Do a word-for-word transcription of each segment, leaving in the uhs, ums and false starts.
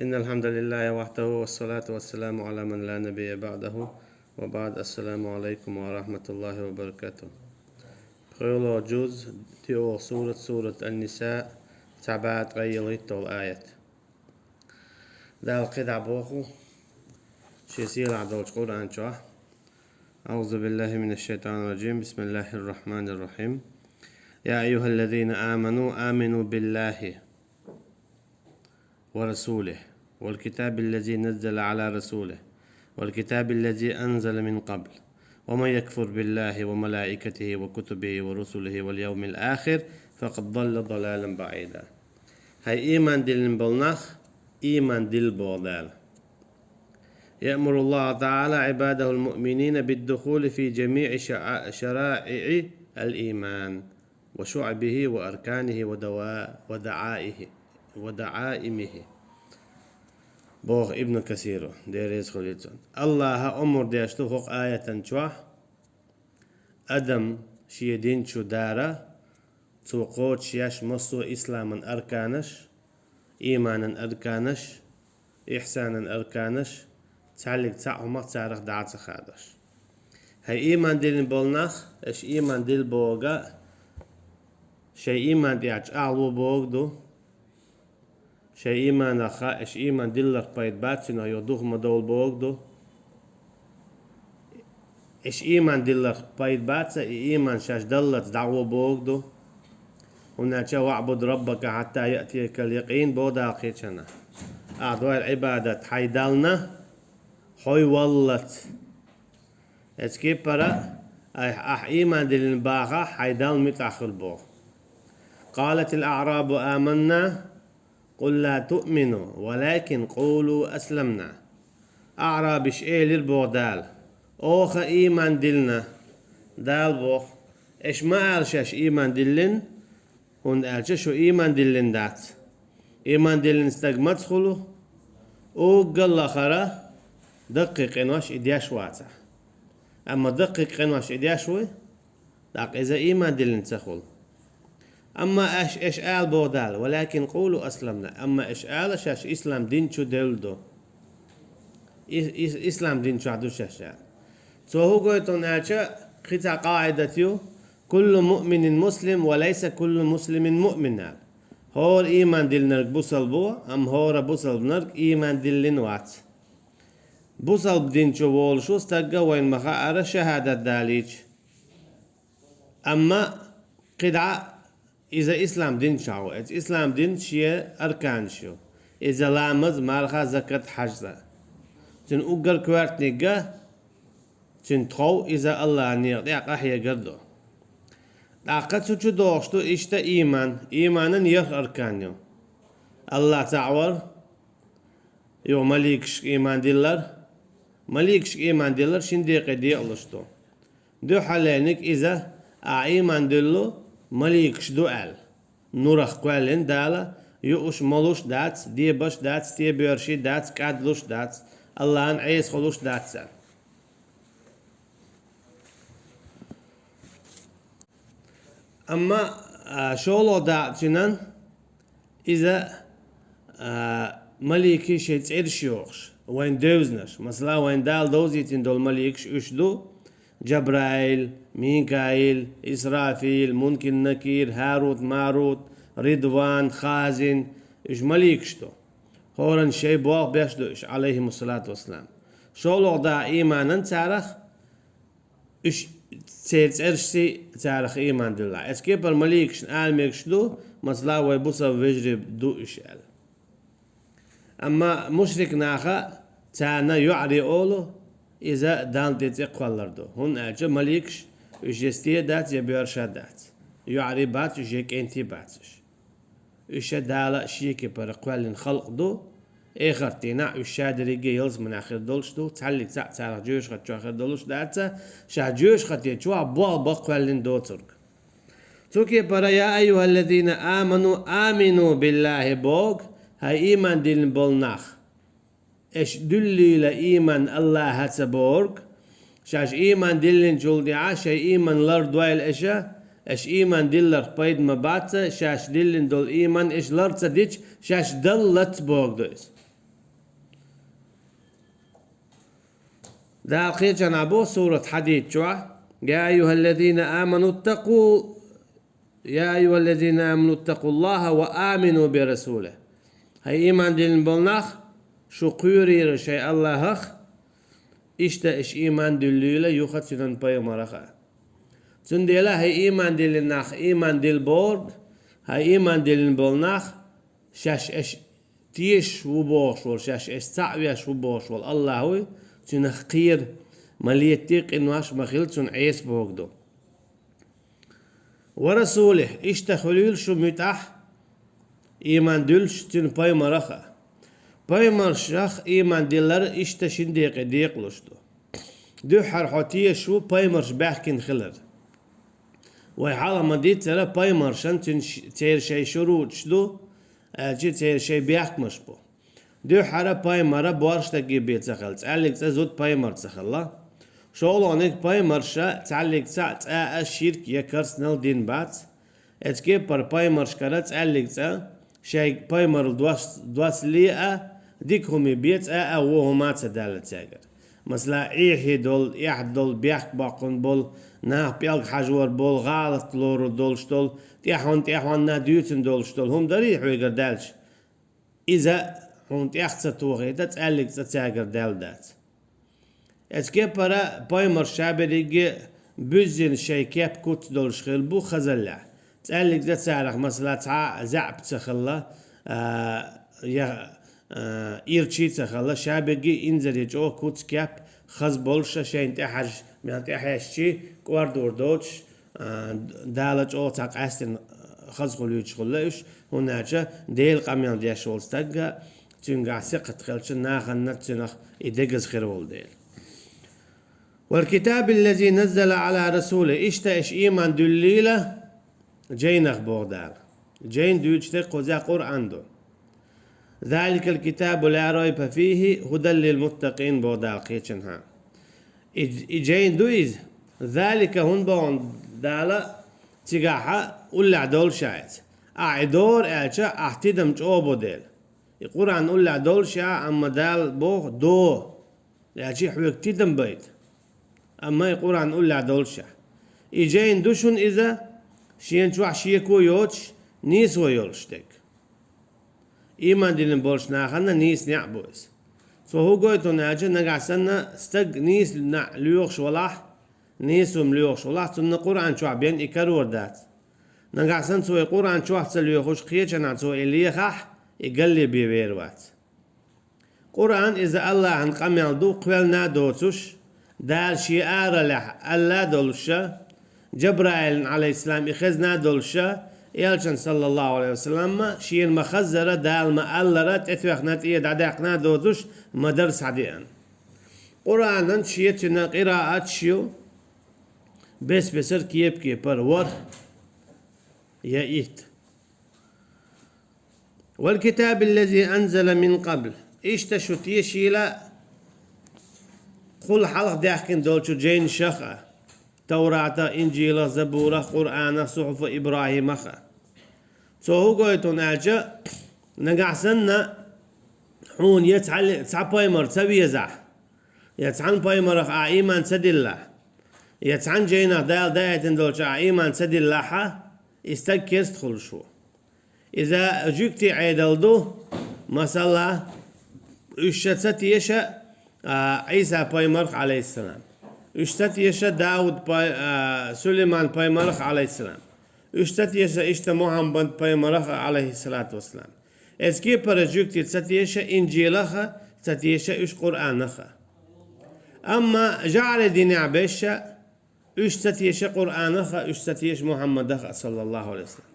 إن الحمد لله وحده والصلاة والسلام على من لا نبي بعده وبعد. السلام عليكم ورحمة الله وبركاته. ПхоьалгӀа жуз, диъолгӀа сурат, сурат Ан-Ниса, цхьа бӀаь ткъаь ялхитталгӀа аят. Дала кхидӀа боху шен сийлахь долчу Къуръан чохь: أعوذ بالله من الشيطان الرجيم. بسم الله الرحمن الرحيم. يا أيها الذين آمنوا آمنوا بالله ورسوله والكتاب الذي نزل على رسوله والكتاب الذي أنزل من قبل ومن يكفر بالله وملائكته وكتبه ورسله واليوم الآخر فقد ضل ضلالا بعيدا. ХӀай ийман диллина болу нах, ийман дилла боху Дала. يأمر الله تعالى عباده المؤمنين بالدخول في جميع شع- شرائع الإيمان وشعبه وأركانه ودوا- ودعائه ودعائمه. Боху Ибн Касира, Дела реза хуьлийла цунна. АллахӀа омра деш ду хӀокху аятан чохь адам шен дин чу дара, цо кхочушъеш массо а исламан арканаш, ийманан арканаш, ихьсанан арканаш, цхьаьллиг цхьаъ хӀумах царах дӀа а ца хадош. ХӀай ийман диллина болу нах, аша ийман дилла боху, шайн ийман тӀехь чӀагӀло боху ду, шайн ийманах хаа, аша ийман дилларх пайда бац, цуьнах юха духу ма довла боху ду. Аша ийман дилларх пайда бац, и ийман шаьш даллалц дӀагӀо боху ду. ХӀунда аьлча: واعبد ربك حتى يأتيك اليقين боху Дала кхечанна. Ахь дойла Ӏибадат хьайн Дална, хьо валлалц. Эцу кепара, ахь, ахь ийман диллина бахахь, хьайн Далла муьтӀахь хуьлу боху. قالت الأعراب آمنا قل لم تؤمنوا ولكن قولوا أسلمنا. АӀрабиша элира боху Дала: «Оха ийман диллина». Дала боху: «Аша ма ала шаьш ийман диллина, хӀунда аьлча шу ийман диллина дац». Ийман диллина стаг маца хуьлу? Уггар лахара даккхий къинош и деш вацахь. Амма даккхий къинош и деш вуй, тӀаккха иза ийман диллина ца хуьлу. Амма аш, аша ала боху Дала: «ولكن قولوا أسلمنا». Амма аша ала шаьш ислам дин чу девлла ду. И, и, ислам дин чохь ду шаьш ала. Цо хӀун гойту аьлча, кхин цхьа къаӀидат ю: «كل مؤمن مسلم وليس كل مسلم مؤمنا». ХӀора ийман диллинарг бусалба ву, амма хӀора бусалбанарг ийман диллина вац. Бусалба дин чу волуш ву стагга, вайна ма-хаъара, шахӀадат далийча. Амма кхидӀа иза ислам дин чохь ву. Эцу ислам дин шен арканаш ю. Иза ламаз, марха, закат, хьажца. Цуьнан уггар коьртаниг а, цуьнан тхов иза АллахӀан некъа тӀехь къахьегар ду. ТӀаккха цу чу догӀуш ду иштта ийман. Ийманан ярх аркан ю. АллахӀ цхьаъ вар, юха маликашка ийман диллар. Маликашка ийман диллар шин декъе декъалуш ду. Дуьххьарлерниг иза, ахь ийман диллу, маликаш ду аьлла. Нурах кхоьллина Дала, юуш, молуш дац, дебаш дац, тебоьрший дац, кӀадлуш дац, АллахӀан Ӏеса хуьлуш дац аьлла. Амма, а, шолгӀа дакъа цуьнан, иза, а, маликийн шайн цӀераш йохуш, вайн девзанаш. Масала, вайн Дала довзийтина долу маликаш уьш ду: Джабраил, Микаил, Исрафил, Мункир, Накир, ХӀарут, Марут, Ридван, Хазин. Уьш маликаш ду. ХӀоранна шайн болх беш ду уьш, Ӏалайхимуссалату вассалам. ШолгӀа дакъа ийманан царах, уьш церан цӀерашций царах ийман дилла. Эцу кепара маликашна ала мегаш ду, масала, вай бусалба вежарий ду уьш аьлла. Амма мушрик наха царна йоӀарий олу, иза Далла тӀе цӀе кхоллар ду. ХӀунда аьлча маликаш уьш я сте дац, я боьрша дац. ЙоӀарий бац уьш, я кӀентий бац уьш. Уьш а Дала шен кепара кхоьллина халкъ ду. Эхарт дийнахь уьш ша дерриге ялсаманехь хир долуш ду, цхьаьллиг цхьаъ царах жоьжахати чохь хир долуш дац, ша жоьжахати чохь болх бан кхоьллина доцург. Цу кепара: «يا أيها الذين آمنوا آمنوا بالله» боху, хӀай ийман диллина болу нах. Аша дуьллийла ийман АллахӀаца бохург. Шаьш ийман диллинчул тӀаьхьа шайн ийман лардойла аша, аша ийман дилларх пайда ма бац, шаьш диллина долу ийман аша лар ца дича, шаьш даллалц бохург ду иза. Дала кхечанхьа боху сурат Хьадид чохь: «Я айюхаллазина аману ттакъу, я айюхаллазина аману ттакъуллаха ва амину би расулихи». Хьай ийман диллина болу нах, шу кхоьрийра шайн Аллахах, иштта аш ийман дуьллийла юха цуьнан пайхамарах а. Цундела хьай ийман диллина нах ийман дилла бохург, хьай ийман диллина болу нах, шаьш аш тешаш ву бохуш волу, шаьш аш цхьаъ веш ву бохуш волу Аллах вуй, цуьнах кхера, ма летте къинош, ма хила цунна Ӏеса бохург ду. «Ва расулихи», иштта хуьлийла шу муьтӀахь, ийман дуьллуш цуьнан пайхамарах а. Пайхамаршах ийман диллар иштта шина декъе декъалуш ду. Дуьххьара хьо тешаш ву пайхамарш баьхкина хилар. Вай хьалха ма-диццара пайхамаршан цуьнан ш-, церан шайн шуруташ ду, аьлча церан шайн бехкамаш бу. Дуьххьара пайхамара борша стаге бен ца хилла, цӀаьллиг цӀа зуда пайхамар ца хилла. ШолгӀаниг, пайхамарша цхьаьллиг цхьаъ цкъа а ширк я керстанал дина бац. Эцу кепара пайхамаршкара цӀаьллиг цӀа шайн пайхамарал дос-, доссале а, дика хӀума бен цкъа а вон хӀума а ца даьлла цаьргара. Масала, Ӏехий долу, эхь долу, бехк боккхун болу, нах пӀелг хьажор болу, гӀалат лорур долуш долу, тӀаьхьенна-тӀаьхьенна дуьйцун долуш долу хӀума дарий хьоьгара даьлча, иза хьуна тӀех ца тохийта, цӀаьллиг цӀа цаьргара даьлла дац. Эцу кепара пайхамарш ша берриге буьззина шайн кеп куц долуш хилла бу хазаллехь. ЦӀаьллиг цӀа царах, масала, цхьа заьӀап ца хилла, а, я, а, ирчий ца хилла, ша берриге инзаре чӀогӀа куц кеп хаза болуша шайна тӀехьажа, мел тӀехьаьжчий, кӀордор доцуш, а, Дала чӀогӀа цхьа къаьстина хаза хуьлуьйтуш хуьлла уьш, хӀунда аьлча Делан къамел деш волу стагга, цуьнгахь сакхат хилча, нахана цуьнах и дегаза хир волу дела. «Вал китабиллази наззала ала расулихи», иштта аш ийман дуьллийла жайнах боху Дала. Жайн дуьйцуш дерг кхузахь Къуръан ду. «Заликал китабу ла райба фихи, хӀудан лил муттакъин», боху Дала кхечанхьа. И, и жайн ду иза. Залика, хӀун боху Дала цигахьа уллехь долуш а иза. Ахь и дора аьлча, ахь тидам чӀогӀа бо дела. И Къуръан уллехь долуш а, амма Дала боху, до, аьлча хьоьга тидам байта. Амма и Къуръан уллехь долуш а. И жайн ду шуна иза, шена чохь шеко йоцуш, нийсо йолуш дерг. Ийман диллина болчу нахана нийса неӀ бу иза. Цо хӀун гойту аьлча, нагахь санна стаг нийса неӀ лоьхуш валахь, нийса хӀума лоьхуш валахь, цунна Къуръан чохь бен и карор дац. Нагахь санна цо и Къуръан чохь ца лоьхуш, кхечанхьа цо и лехахь, и галле бен вер вац. Къуръан иза Аллахьан къамел ду, кхоьллина а доцуш, Дала шен аралехь аьлла а долуша, Жабраилан, алейхиссалам, и хезна а долуша, элчан, саллаллаху алейхи ва саллам, шена ма-хаззара, Дала ма-аллара, тӀетоьхна, тӀе дӀадаьккхина а доцуш, ма-дарра схьадеана. Къуръанан шен цуьнан къирааташ ю, бес-бесара, кеп-кепара, ворхӀ я итт. «Вал китабиллази анзала мин къабл». Иштта шу тешийла кхул хьалха даьхкина долчу жайнашах а, Тавратах, Инжилах, Забурах, Къуръанах, Сухьуфа ИбрахӀимах а. Цо хӀун гойту аьлча, нагахь санна хьуна я цхьа, цхьа пайхамар ца везахь, я цхьана пайхамарах ахь ийман ца диллахь, я цхьана жайнах Дала даийтина долчу ахь ийман ца диллахьа, и стаг керста хуьлуш ву. Иза жуьгтий Ӏедал ду, масала, уьш ша ца теша, а, Ӏийса пайхамарх, алейхиссалам. Уьш ца теша Дауд пай-, а, Сулейман пайхамарх, алейхиссалам. Уьш ца теша иштта Мухьаммад пайхамарх, алейхиссалату вассалам. Эцу кепара жуьгтий ца теша Инжилаха, ца теша уьш Къуръанаха. Амма жӀаьрий динехь беша, уьш ца теша Къуръанаха, уьш ца теша Мухьаммадаха, саллаллаху алейхи ва саллям.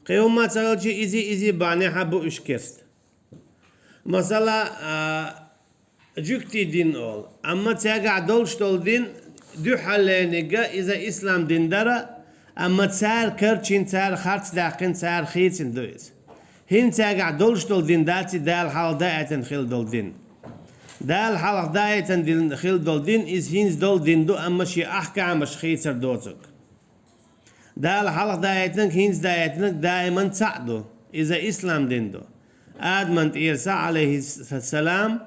Кхин хӀумма ца хилча, изи-изи бахьанехьа бу уьш керста. Масала, а, жуьгтий дин олу, амма цаьргахь долуш долу дин дуьххьарлерниг иза ислам дин дара, амма цара карчийна, цара харц даьккхина, цара хийцина ду иза. ХӀинца цаьргахь долуш долу дин дац и, Дала хьалха даийтина хила долу дин. Дала хьалха даийтина дин хила долу дин, иза хӀинца долу дин ду, амма шен ахкамаш хийцар доцург. Дала хьалха даийтинарг, хӀинца даийтинарг даиман цхьаъ ду. Иза ислам дин ду. Адаман тӀера са, алейхиссалам,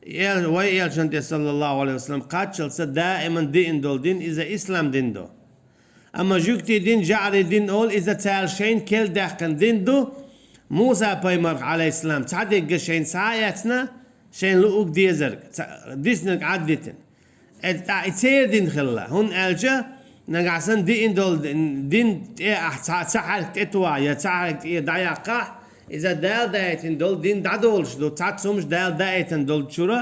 Эл-, вай элчан тӀе, саллаллаху алейхи ва саллам, кхаччалца даиман диъна долу дин, иза ислам дин ду. Амма жуьгтий дин, жаӀарий дин олу, иза цара шайна кердаьккхина дин ду. Муса пайхамарх, алейхиссалам, цхьа дегга шайна схьа а эцна, шайна луъург дезарг, ца-, диснарг Ӏаддитина. Эцу тӀехь и церан дин хилла, хӀунда аьлча нагахь санна диъна долу дин тӀе ахь ца, ца хьаьрк тӀетохахь я ца хьаьрк тӀера дӀаяккхахь, иза Дала даийтина долу дин дӀадолуш ду, цхьацца хӀумнаш Дала даийтина долчуьра,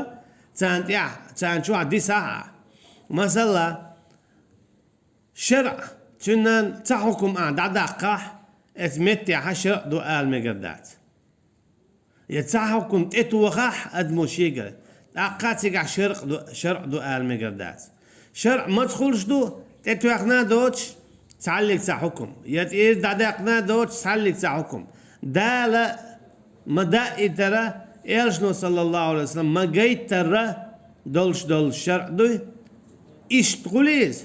царна тӀехь, царна чохь дисахь ахь. Масала, шарӀ, цуьнан цхьа хьукум ахь дӀадаккхахь, эцу меттехь шарӀ ду ала мегар дац. Я цхьа хьукум тӀетохахь адамо шегара, тӀаккха цигахь шарӀ ду, шарӀ ду ала мегар дац. ШарӀ маца хуьлуш ду? ТӀетоьхна а доцуш, цхьаллиг цхьа хьукум, я тӀера дӀадаьккхина а доцуш, цхьаллиг цхьа хьукум. Дала ма даийтара, элчано, саллаллаху алейхи ва саллам, ма гайтара долуш долу шарӀ дуй. Иштта хуьлу иза,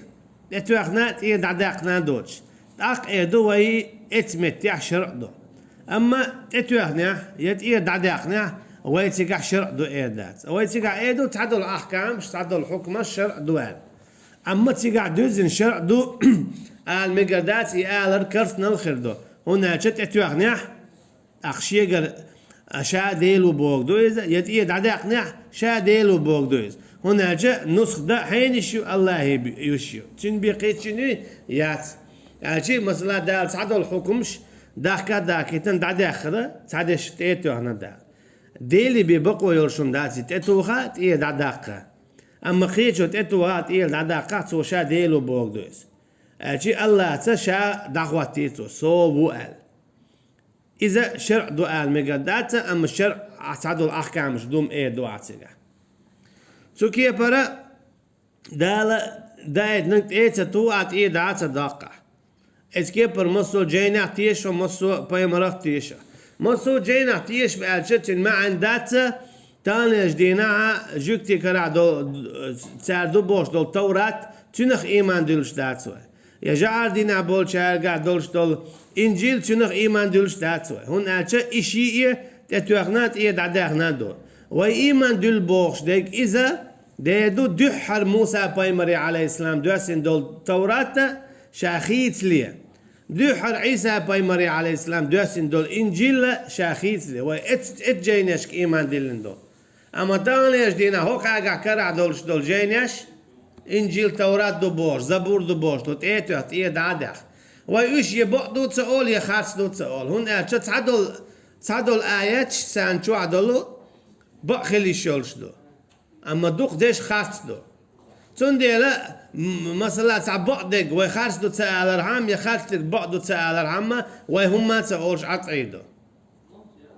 тӀетоьхна а, тӀера дӀадаьккхина а доцуш. ТӀаккха эр ду вай, эцу меттехь шарӀ ду. Амма тӀетоьхнехь я тӀера дӀадаьккхинехь, вай цигахь шарӀ ду эр дац. Вай цигахь эр ду цхьадолу ахкамаш, цхьадолу хьукмаш шарӀ ду аьлла. Амма цигахь дуьззина шарӀ ду ала мегар дац, и алар карснал хир ду. ХӀунда аьлча тӀетоьхнехь, ахь шегара, а, ша Дела ву бохург ду иза, я тӀера дӀадаьккхинехь, ша Дела ву бохург ду иза. ХӀунда аьлча нусха дан хьенан йиш ю, Аллахьан йиш ю. Цуьнан бен кхеччинний яц. Аьлча, масала, Дала цхьадолу хьукмаш дахка а дахкийтина дӀадаьхкира, цхьадерш тӀе а тоьхна Дала. Делан бен бакъо йолуш хӀума дац и тӀетоха а, тӀера дӀадаккха а. Амма кхечо тӀетоха а, тӀера дӀадаккха а, цо ша Дела ву бохург ду иза. Аьлча Аллахьца ша дӀахӀоттийра цо, со ву аьлла. Иза шарӀ ду ала мегар дац, амма шарӀ а цхьадолу ахкамаш ду ма эр ду ахь цигахь. Цу кепара Дала даийтинарг тӀе а ца туху ахь, тӀера дӀа а ца даккха ахь. Эцу кепара массо а жайнех теша хьо, массо а пайхамарах теша. Массо а жайнех теша аьлча, цуьнан маьӀна дац, таханлерчу дийнахь жуьгтийн карахь долу, цара ду бохуш долу Таврат, цуьнах ийман дуьллуш дац вай. Я жаӀар дийнахь болчаьргахь долуш долу Инжил, цуьнах ийман дуьллуш дац вай. ХӀунда аьлча и шиъ а тӀетоьхна а, тӀера дӀадаьхна а ду. Вай ийман дуьллу бохуш дерг иза дер ду, дуьххьара Муса пайхамаре, алейхиссалам, доьссина долу Таврат а ша хийцале, дуьххьара Ӏийса пайхамаре, алейхиссалам, доьссина долу Инжил а ша хийцале. Вай эц-, эцу жайнашка ийман диллина ду. Амма таханлерчу дийнахь хӀокху агахь карахь долуш долу жайнеш, Инжил, Таврат ду бохуш, Забур ду бохуш, ду тӀе а тоьхна, тӀера дӀа а даьхна. Вай уьш я бакъ ду ца олу, я харц ду ца олу. ХӀунда аьлча цхьадолу, цхьадолу аяташ царна чохь долу бакъ хила йиш йолуш ду. Амма дукха дерш харц ду. Цундела, м-, масала, цхьа бакъдерг вай харц ду ца алархьама, я харцдерг бакъ ду ца алархьама, вай хӀумма а ца олуш Ӏад Ӏийр ду.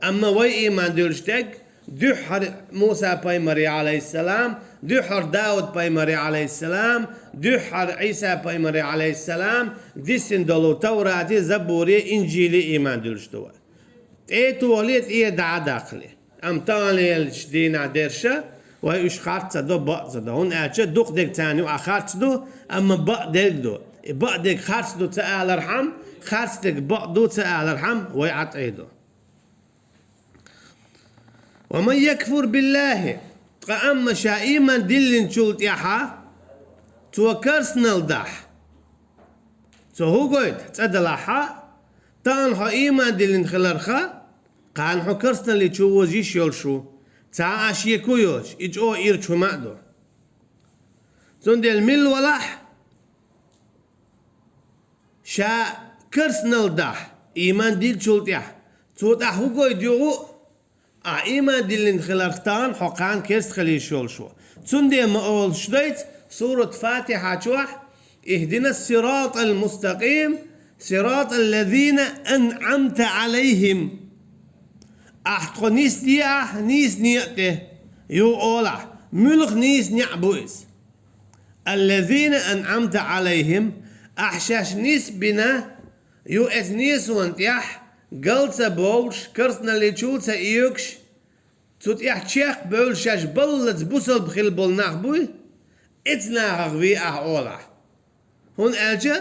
Амма вай ийман дуьллуш дерг, дуьххьара Муса пайхамаре, алейхиссалам, дуьххьара Дауд пайхамаре, алейхиссалам, дуьххьара Ӏийса пайхамаре, алейхиссалам, диссина долу Таврате, Забуре, Инжиле ийман дуьллуш ду вай. ТӀе а тохале, тӀера дӀа а даккхале. Амма таханлерчу дийнахь дерша вай уьш харц ца до, бакъ ца до. ХӀунда аьлча дукха дерг царна юкъахь харц ду, амма бакъдерг ду. И бакъдерг харц ду ца алархьама, харцдерг бакъ ду ца алархьама, вай Ӏад Ӏийр ду. «Ва ман якфур биллахи», ткъа амма ша ийман диллинчул тӀаьхьа, цо карснал дахь, цо хӀу гойту, цӀа далахьа, тахана хьо ийман диллина хиларха, кхана хьо карсналличу вожа йиш йолуш ву, цхьа а шеко йоцуш, и чӀогӀа ирча хӀума а ду. Цундела милла валахь, ша карснал дахь, ийман диллинчул тӀаьхьа, цо тӀаьхьа хӀу гойту югӀу, ахь ийман диллина хиларх тахана хьо кхана керста хила йиш йолуш ву. Цундела ма олуш дайца сурат Фатихьа чохь: «Ихдинас сиратал мустакъим, сиратал лазина анъамта алейхим». Ахь тхо нисде ахь нийса некъа тӀе, юха олахь, муьлха нийса некъ бу иза. «Аллазина анъамта алейхим», ахь шаьш нисбина, ю эцу несонан тӀехь гал ца бовлуш, карсналличу ца оьгуш, цу тӀехь чекх а бевлла шаьш баллалц бусалба хилла болу нах буй, эцу нахах ве ахь олахь. ХӀунда аьлча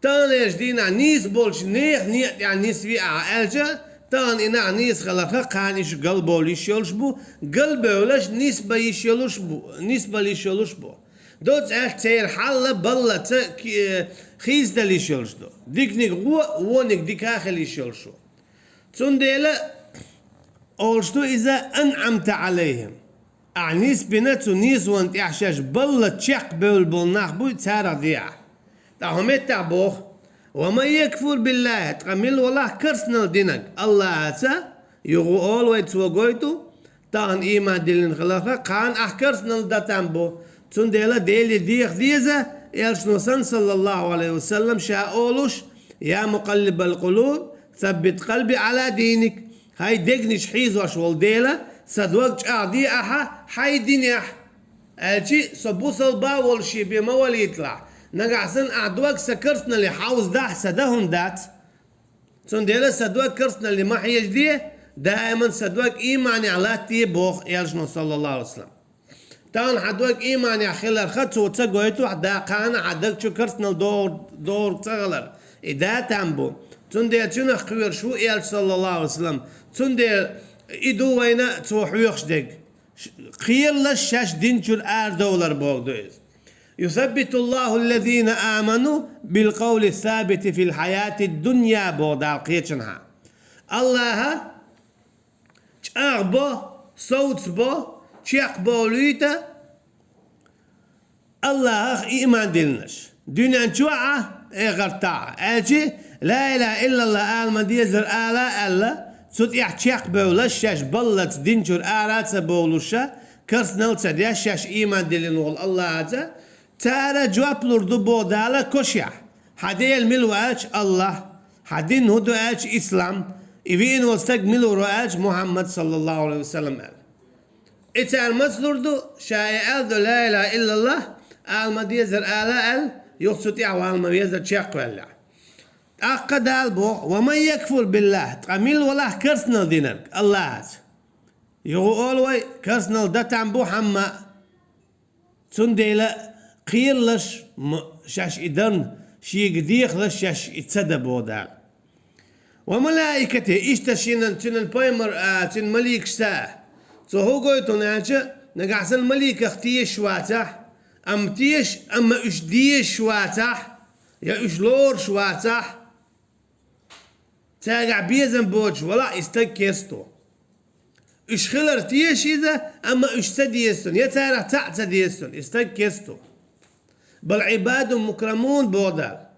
таханлерчу дийнахь нийса болчу нехан некъа тӀехь нисве ахь аьлча, Тахана и нах нийса хиларх, кхана уьш галбовла йиш йолуш бу, галбевлларш нисбала йиш йолуш бу, нисбала йиш йолуш бу. Доцца аьлча, церан хьал баллалц ки-, хийцадала йиш йолуш ду. Диканиг гӀо, вониг дика а хила йиш йолуш ву. Цундела олуш ду иза: «أنعمت عليهم». Ахьа нисбина цу нийсонна тӀехь шаьш баллалц чекхбевлла болу нах буй, царах де ахьа. ТӀаккха хӀун меттехь боху: «ومن يكفر بالله», ткъа мила валахь керстанал динарг Аллахьаца, юха олу вай, цо гойту, тахана ийман диллина хиларх, кхана ахь керстанал дан там бу. Цундела Деле деха деза, элчано санна, саллаллаху Ӏалайхи ва саллам, ша олуш: «يا مقلب القلوب ثبت قلبي على دينك». ХӀай дегнаш хьийзош волу Дела, сан дог чӀагӀде ахьа хьайн динехь. Аьлчи, со бусалба волуш бен ма валийталахь. Нагахь санна ахь дог сан керстаналле хьовзадахь, сан дан хӀума дац. Цундела сан дог керстаналле ма хьежаде, даиман сан дог ийманехь латтаде боху элчано, саллаллаху Ӏалайхи ва саллам. Тахана хьан дог ийманехь хиларх, цо ца гойту ахь, да кхана хьан даг чу керстанал догӀур-, догӀург ца хилар. И да там бу. Цундела цуьнах кхоьруш ву элча, саллаллаху Ӏалайхи ва саллам. Цундела и ду вайна цо хьоьхуш дерг. Ш-, кхералаш шаьш дин чуьра арадовлар боху ду иза. «يثبت الله الذين آمنوا بالقول الثابت في الحياة الدنيا», боху Дала кхечанхьа. Аллахьа чӀагӀбо, совцабо, чекхбовлуьйту Аллахьах ийман диллинарш. Дуьнен чохь а, эхартахь а. Аьлчи, ла илаха иллаллах ала ма дезара ала а аьлла, цу тӀехь чекхбевллаш шаьш баллалц дин чуьра ара а ца бовлуша, керстанал а ца деш, шаьш ийман диллина волу Аллахьаца, цара жоп лур ду боху Дала кошехь: «Хьан Дела мила ву?» аьлча, «Аллахь». «Хьан дин хӀун ду?» аьлча, «Ислам». «И виъна волу стаг мила ву?» аьлча, «Мухьаммад, саллаллаху Ӏалайхи ва саллам», аьлла. И цара маца лур ду? Ша и аьлла ду: «Ла илаха иллаллах», ала ма дезара ала а аьлла, юха цу тӀехь вала ма везара чекхваьллехь. ТӀаккха Дала боху: «ومن يكفر بالله», ткъа мила валахь керстанал динарг Аллахьаца. Юха олу вай, керстанал дан там бу хьамма. Цундела кхералаш м-, шаьш и дан, шега дехалаш шаьш и ца дан боху Дала. «وملائكته», иштта шинан, цуьнан пайхамар а, цуьнан маликашца а. Цо хӀун гойту аьлча, нагахь санна маликах тешаш вацахь, амма теш-, амма уьш дезаш вацахь, я уьш лоруш вацахь, цаьргахь безам боцуш валахь, и стаг керста ву. Уьш хилар теша иза, амма уьш ца деза цунна, я царах цхьаъ ца деза цунна, и стаг керста ву. «بل عباد مكرمون», боху Дала.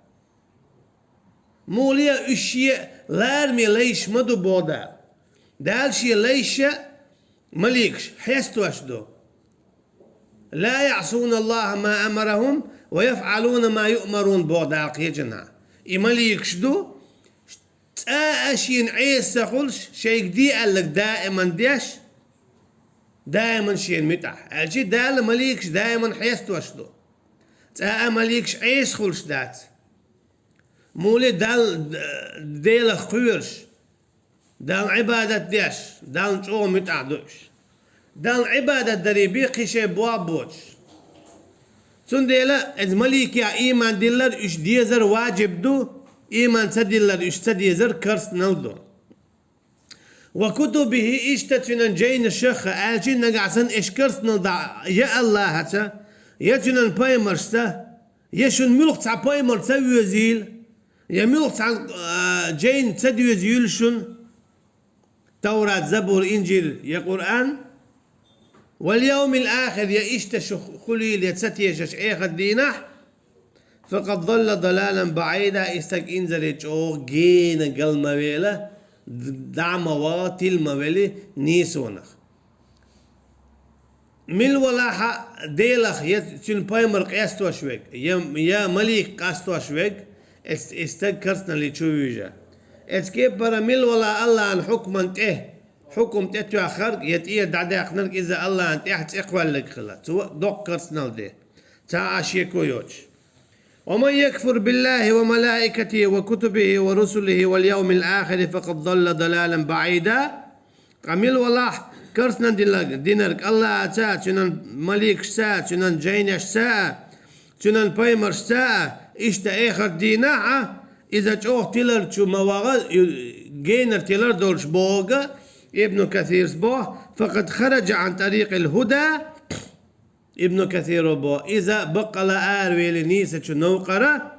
Муха ле, уьш шен лараме лайш ма ду, боху Дала. Дала шен лайша, маликаш, хьестош ду. «لا يعصون الله ما أمرهم ويفعلون ما يؤمرون», боху Дала кхечанхьа. И маликаш ду, цкъа а шена Ӏеса ца хуьлуш, шайга де аьлларг даиман деш, даиман шена муьтӀахь. Аьлчи Дала маликаш даиман хьестош ду. Цкъа а маликаш Ӏеса хуьлуш дац. Муха ле, Далла, Делах кхоьруш, Далла Ӏибадат деш, Далла чӀогӀа муьтӀахь ду уьш. Далла Ӏибадат дарий бен кхин шайн болх боцуш. Цундела иза маликех ийман диллар уьш дезар важиб ду, ийман ца диллар уьш ца дезар керстанал ду. «وكتبه», иштта цуьнан жайнашах а, аьлчи нагахь санна уьш керстанал дахь я Аллахьаца, я цуьнан пайхамаршца, я шуна муьлхха цхьа пайхамар ца везийла, я муьлхха цхьа, а, жайна ца доьзийла шуна, Таврат, Забур, Инжил я Къуръан, «واليوم الآخر», я иштта шу хуьлийла, я ца тешаш эхарт дийнахь, «فقد ضل ضلالا بعيدا», и стаг инзаре чӀогӀа гена гал ма вела, д-, дӀа ма вала, тила ма вели нийсонах. Мила валахь а Делах я цуьнан пайхамар къестош верг, я, я малик къастош верг, эц-, и стаг керстаналли чу вуьйжа. Эцу кепара мила валахь Аллахьан хьукман тӀе, хьукум тӀетоьхнарг, я тӀера дӀадаьккхинарг иза Аллахьан тӀехь цӀе кхоьлларг хила. Цо доккха керстанал де. Цхьа а шеко йоцуш. «ومن يكفر بالله وملائكته وكتبه ورسله واليوم الآخر فقد ضل ضلالا بعيدا». Ткъа мила валахь керстанал динарг, динарг Аллахьаца а, цуьнан маликашца а, цуьнан жайнашца а, цуьнан пайхамаршца а, иштта эхарт дийнахь а, Иза чӀогӀа тиларчу ма вагӀа, генара тилар долуш бохург, Ибну Касирс боху, فقد خرج عن طريق الهدى, Ибну Касиро боху, иза баккъала аравели нийсачу новкъара,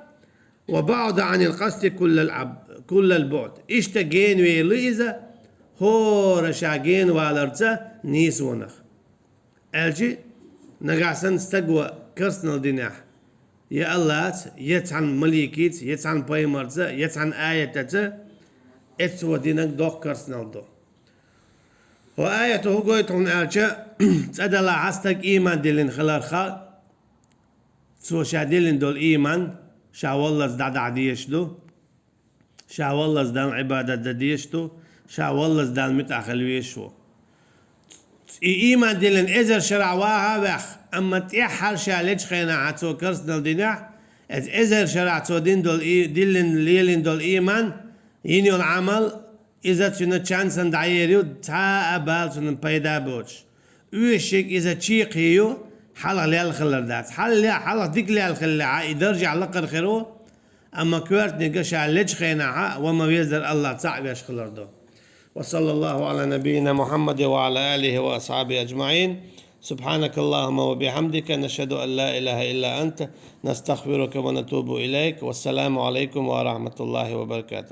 وبعد عن القصد كل العب-، كل البعد. Иштта генавели иза, хӀора ша генаваларца нийсонах. Аьлча, нагахь санна стаг ван керстанал динехь, я Аллаца, я цхьана маликица, я цхьана пайхамарца, я цхьана аятаца, эццо динарг доккха керстанал ду. ХӀокху аято хӀун гойту хьуна аьлча, цӀа далахь стаг ийман диллина хиларх, цо ша диллина долу ийман ша валлалц дӀадахьа дезаш ду, ша валлалц Далла Ӏибадат дан дезаш ду, ша валлалц Далла муьтӀахь хила везаш ву. И ийман диллина эзар шарахь ваха а ваьхна, амма тӀаьххьара ша лечу хенахь цо керстанал динехь, иза эзар шарахь цо дина долу и-, диллина, лелийна долу ийман, йина йолу Ӏамал, иза цуьнан чан санна дӀаер ю, цхьа а бала цуьнан пайда а боцуш. Оьшуш ерг иза чекхъе ю, хьалха лелла хилар дац. Хьалха ле-, хьалха дика лелла хиллехь, и даржехь лакхара хир ву, амма коьртаниг ша лечу хенахь ван ма-веззара Аллах цхьаъ веш хилар ду. وصلى الله على نبينا محمد وعلى آله وأصحابه أجمعين. سبحانك اللهم وبحمدك، نشهد أن لا إله إلا أنت، نستغفرك ونتوب إليك. والسلام عليكم ورحمة الله وبركاته.